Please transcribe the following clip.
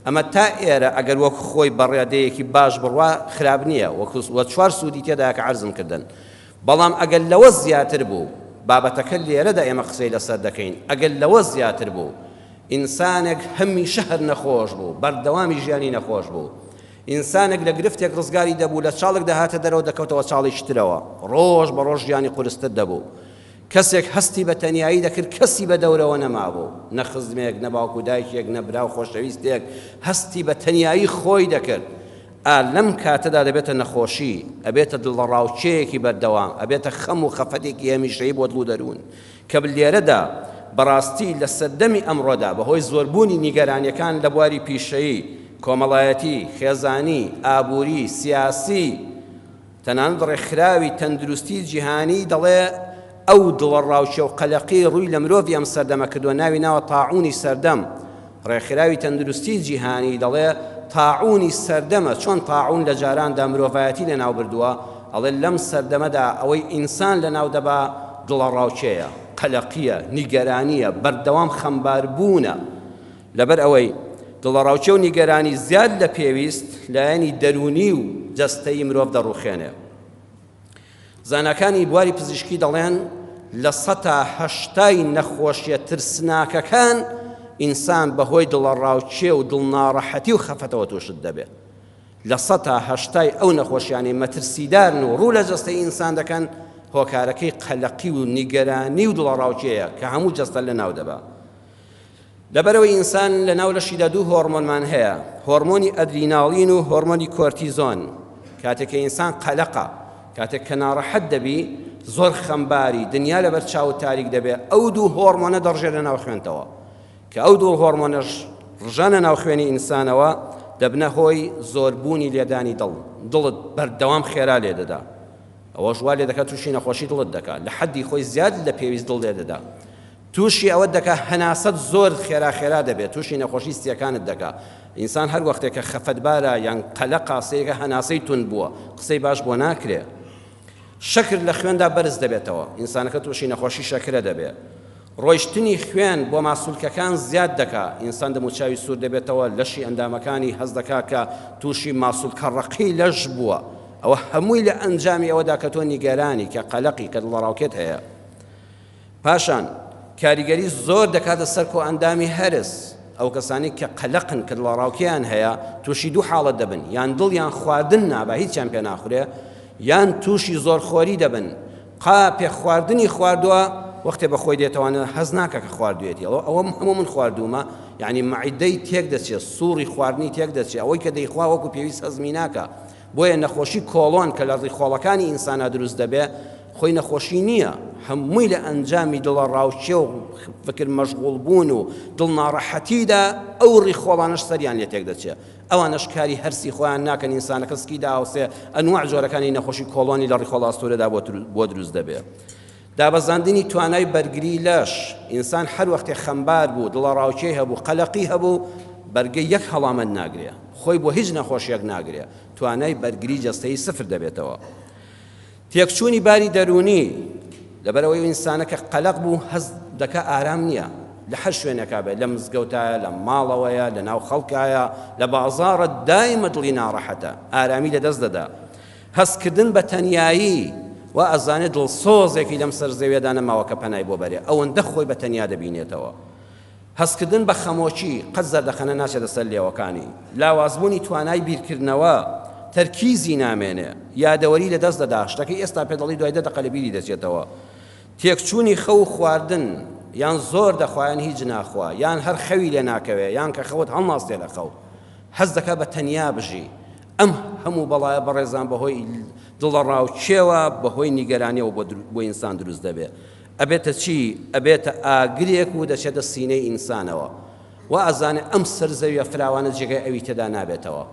ئەمە تا ئێرە ئەگەر وەک خۆی بە ڕێدەیەکی باش بڕوا خراپ نییە وە چوار سوودی تێدایە کە عەرزم کردن. بەڵام ئەگەر لەوە زیاتر بوو، بابەتەکە لێرەدا ئێمە قسەی لەسەر دەکەین، ئەگەر لەوە زیاتر بوو، ئینسانێک هەمیشە هەر نەخۆش بوو، بەردەوامی ژیانی نەخۆش بوو، ئینسانێک لە گرفتێک ڕزگاری دەبوو، لە چاڵێک دەهاتە دەرەوە دەکەوتەوە چاڵێکی ترەوە، ڕۆژ بە ڕۆژ ژیانی قورستر دەبوو. کەسێک هەستی بە تەنیایی دەکرد کەسی بە دەورەوە نەمابوو، نە خزمێک، نە باوک و دایکێک، نە برا و خۆشەویستێک، هەستی بە تەنیایی خۆی دەکرد. ئا لەم کاتەدا دەبێتە نەخۆشی، ئەبێتە دڵەڕاوکێیەکی بەردەوام، ئەبێتە خەم و خەفەتێکی هەمیشەیی بۆ دڵ و دەروون، کە لێرەدا بەڕاستی لە سەردەمی ئەمڕۆدا بەهۆی زۆربوونی نیگەرانیەکان لە بواری پیشەیی، کۆمەڵایەتی، خێزانی، ئابووری، سیاسی، تەنانەت ڕێکخراوی تەندروستی جیهانی دەڵێ ئەو دڵەڕاوکێ و قەلەقیەی ڕووی لە مرۆڤی ئەم سەردەمە کردووە ناوی ناوە تاعونی سەردەم. ڕێکخراوی تەندروستی جیهانی دەڵێ تاعونی سەردەمە، چۆن تاعون لە جاراندا مرۆڤایەتی لەناو بردووە، ئەڵێ لەم سەردەمەدا ئەوەی ئینسان لەناو دەبا دڵەڕاوکێیە، قەلەقییە، نیگەرانییە، بەردەوام خەمباربوونە. لەبەر ئەوەی دڵەڕاوکێ و نیگەرانی زیاد لە پێویست لایەنی دەروونی و جەستەیی مرۆڤ دەڕوخێنێ. زاناکانی بواری پزیشکی دەڵێن لە سەتا هەشتای نەخۆشیە ترسناکەکان ئینسان بەهۆی دڵەڕاوکێ و دڵناڕەحەتی و خەفەتەوە تووشت دەبێت. لە سەتا هەشتای ئەو نەخۆشیانەی مەترسیدارن و ڕوو لە جەستەی ئینسان دەکەن هۆکارەکەی قەلەقی و نیگەرانی و دڵەڕاوکێیە کە هەموو جەستە لەناو دەبا. لەبەرئەوەی ئینسان لەناو لەشیدا دوو هۆڕمۆنمان هەیە، هۆڕمۆنی ئەدریناڵین و هۆڕمۆنی کۆرتیزۆن، کاتێک کە ئینسان قەلەقە، کاتێک کە ناڕەحەت دەبی، زۆر خەمباری، دنیا لەبەر چاوت تاریک دەبێ، ئەو دوو هۆڕمۆنە دەڕژێنە ناو خوێنتەوە، کە ئەو دوو هۆڕمۆنەش ڕژانە ناو خوێنی ئینسانەوە، دەبنە هۆی زۆربوونی لێدانی دڵ، دڵت بەردەوام خێرا لێدەدا، ئەوەش وا لێدەکات تووشی نەخۆشی دڵت دەکات، لە حەدی خۆی زیاد لە پێویست دڵ لێدەدا. توشی ئەوەت دەکا هەناسەت زۆر خێرا خێرا دەبێت توشی نەخۆشی سیەکانت دەکا ئینسان هەر وەختێک کە خەفەتبارە یان قەلەقە سەیرکە هەناسەی توند بووە قسەی باش بۆ ناکرێ شەکر لە خوێندا بەرز دەبێتەوە ئینسانەکە توشی نەخۆشی شەکرە دەبێ ڕۆیشتنی خوێن بۆ ماسولکەکان زیاد دەکا ئینسان دەموچاوی سوور دەبێتەوە لەشی ئەندامەکانی هەست دەکا کە تووشی ماسولکە ڕەقی لەش بووە ئەوە هەمووی لە ئەنجامی ئەوەدا کە تۆ نیگەرانی کە قەلەقی کە دڵەڕاوکێت هەیە پاشان کاریگەری زۆر دەکاتە سەر کۆئەندامی هەرس، ئەو کەسانەی کە قەلەقن کە دڵەڕاوکێیان هەیە تووشی دوو حاڵەت دەبن یان دڵیان خواردن نابا هیچیان پێ ناخورێ یان تووشی زۆرخۆری دەبن قاپێ خواردنی خواردووە وەختێ بە خۆی دێتەوانە هەز ناکە کە خواردوێتی ئەوە ئەوە هەموو من خواردوومە یعنی مەعیدەی تێک دەچێت سوڕی خواردنی تێک دەچێت ئەوەی کە دەیخوا وەکو پێویست هەزمی ناکە بۆیە نەخۆشی کۆڵۆن کە لە ڕیخۆڵەکانی ئینسانا دروست دەبێ خۆی نەخۆشی نییە، هەمووی لە ئەنجامی دڵەڕاوکێ و فکر مەشغوڵ بوون و دڵناڕەحەتیدا ئەو ڕیخۆڵانەش سەریان لێ تێک دەچێ. ئەوانەش کاری هەرسی خۆیان ناکەن ئینسانەکە سکی داوسێ ئەنواع جۆرەکانی نەخۆشی کۆڵۆنی لە ڕیخۆڵە ئەستوورەدا بۆ دروست دەبێ. دابەزاندنی توانای بەرگری لەش، ئینسان هەر وەختێ خەمبار بوو، دڵەڕاوکێی هەبوو، قەلەقی هەبوو، بەرگەی یەک هەڵامەت ناگرێ، خۆی بۆ هیچ نەخۆشیەک ناگرێ، توانای بەرگری جەستەیی سفر دەبێتەوە. تێکچوونی باری دەروونی، لەبەرئەوەی ئەو ئینسانە کە قەلەق بوو هەست دەکا ئارام نییە، لە هەر شوێنێکا بێت، لە مزگەوتایە، لە ماڵەوەیە، لە ناو خەڵکایە، لە بازاڕە، دایمە دڵی ناڕەحەتە، ئارامی لەدەست دەدا. هەستکردن بە تەنیایی، وا ئەزانێ دڵسۆزێکی لەم سەر زەویەدا نەماوە کە پەنای بۆ بەرێ، ئەوەندە خۆی بە تەنیا دەبینێتەوە. هەستکردن بە خەمۆکی، قەت زەردەخەنە ناچێتە سەر لێوەکانی. لاوازبوونی توانای بیرکردنەوە، تەرکیزی نامێنێ، یادەوەری لەدەست دەدا، شتەکەی ئێستا پێ دەڵێی دوای دە دەقە لە بیری دەچێتەوە. تێکچوونی خەو و خواردن، یان زۆر دەخوا یان هیچ ناخوا، یان هەر خەوی لێ ناکەوێ، یان کە خەوت هەڵناستێ لە خەو. حەز دەکا بە تەنیا بژی. ئەم هەموو بەڵایە بەڕێزان بەهۆی دڵەڕاوکێوە بەهۆی نیگەرانیەوە بۆ ئینسان دروست دەبێ ئەبێتە چی ئەبێتە ئاگرێک و دەچێتە سینەی ئینسانەوە وا ئەزانێ ئەم سەر زەویە فراوانە جێگای ئەوی تێدا نابێتەوە.